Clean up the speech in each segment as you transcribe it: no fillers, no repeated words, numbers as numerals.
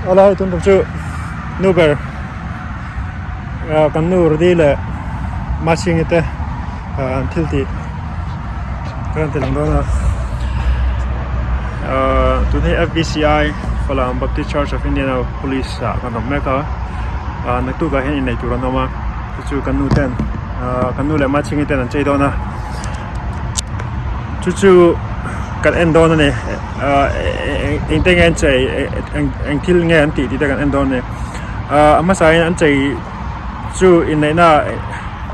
Awlai tun tum chu nu ber kan nu Rudy leh Machhingi te an thil tih ka rawn ti lang dawn a tun hi F_B_C_I Falam Baptist Church of India Police ah kan awm mek a naktuk ah hian inneih tur an awm a chu chu kan nu ten kan nu leh Machhingi ten an chei dawn a chu chu kan en dawn a ni. Eng te nge an chei eng thil nge an tih tih te kan en dawn a ni a hmasa in an chei chu inneihna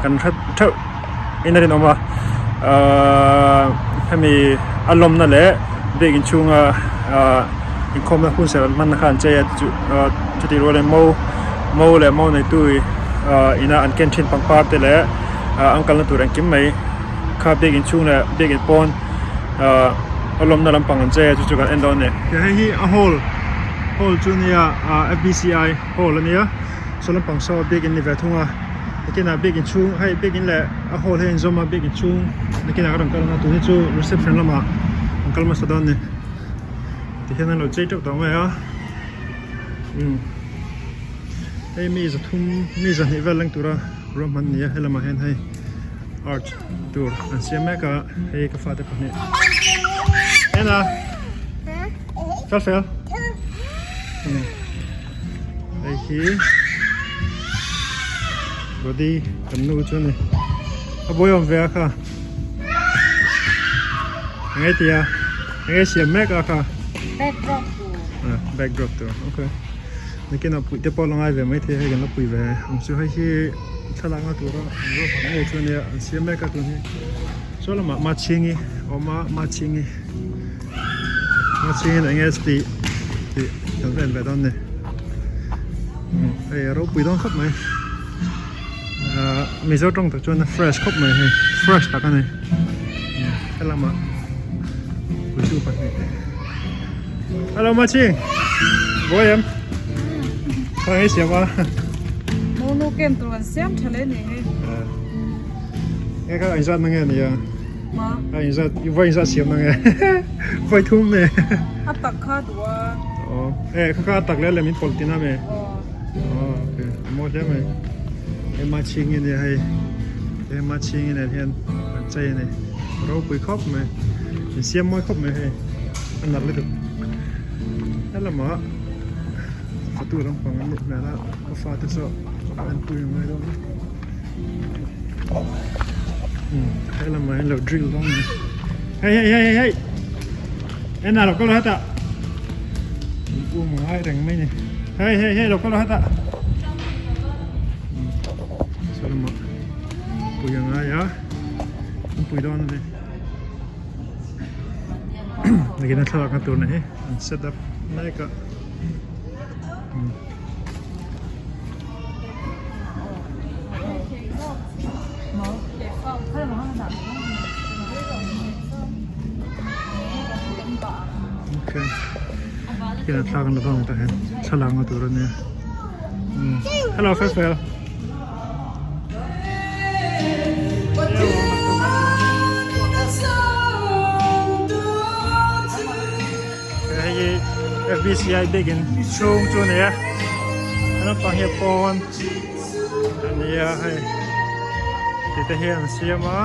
kan hre theuh in a rinawm a hemi a lawmna leh biakin chhunga inkhawmna hun serh an hmanna kha an chei a chutih rualin mo mo leh mo neitu ina an ken thin pangpar te leh an kalna tur engkim mai kha biakin chhung leh biakin pawn. Ahh a lawmna lampang an chei a chu chu kan en dawn a ni. Hei hi a hall hall chu nia ahh F_B_C_I hall a nia saw lampang saw biakin ni ve thung a nakinah biakin chhung hei biakin leh a hall hi a inzawm a biakin chhung nakinah ka rawn kal ang a tun hi chu reception lamah an kal hmasa dawn a ni tihian an lo chei teuh tawh mai a umm hei mi zathum mi zahnih vel leng tura ruahman a ni a helamah hian hei. Arch tur an siam mek a hei ka fate pahnih en a fel fel hei hi body kan nu chu a ni a buai awm ve a kha eng tia eng siam mek a kha backdrop tur backdrop tur okay nakinah puih te pawh la ngai ve maithei hei kan la pui ve ang chu hei hi. Thlalakna tura an ruahman ngei chu ania an siam mek a tun hi saw lamah Machhingi a awm a Machhingi Machhingi eng nge tih tih kan va en ve dawn a ni hei a ropui dawn khawp mai ahh Mizo tawng tak chuan a fresh khawp mai hei fresh tak a ni helamah puitu pahnih hello Machhing buai em. Kha nge siam a. No no ken tur an siam tha le ni hei. Nge kha inzat na nge nia. Ma. A inzat i vai inzat siam na nge. Vai thum ne. A tak kha duh a. Oh, eh kha kha a tak le le min pawlh tin a me. Oh. Oh, okay. Mo hle mai. Hei ma chhing in hei. Hei ma chhing in hian an chei ani. Ropui khawp mai. In siam mawi khawp mai hei. A nalh lutuk. Helamah fatu lampang an nih hmel a ka fate chu a enpui ang ngai dawn a helamah hian lo drill dawn a ni hei hei hei hei en ah lo kal hetah in um ngai reng mai ni hei hei hei lo kal hetah saw lamah pui a ngai a an pui dawn a ni. Nakin a thlalak na tur na hi an set up mek a okay kina thlalak an la vang tah hian thlalak na tur ania hello fel fel. Hei hi F_B_C_I biakin chhung chu a ni a a naupang hi a pawn a ni a hei ti te hian an siam a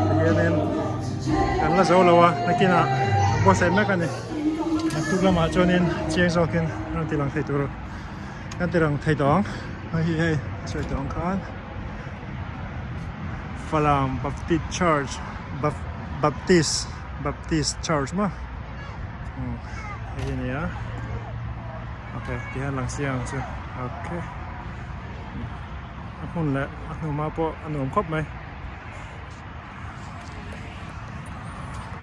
tihianin kan la zo lo a nakinah buatsaih mek a ni. Naktuk lamah chuanin chiang zawkin rawn ti lang thei tur kan ti lang thei tawh ang hei hi hei a sawi tawh ang khan Falam Baptist Church Baptist Baptist Church maw hei hi a ni a okay tihian lang chiang ang chu okay a hmun leh a hnuhma pawh a nuam khawp mai.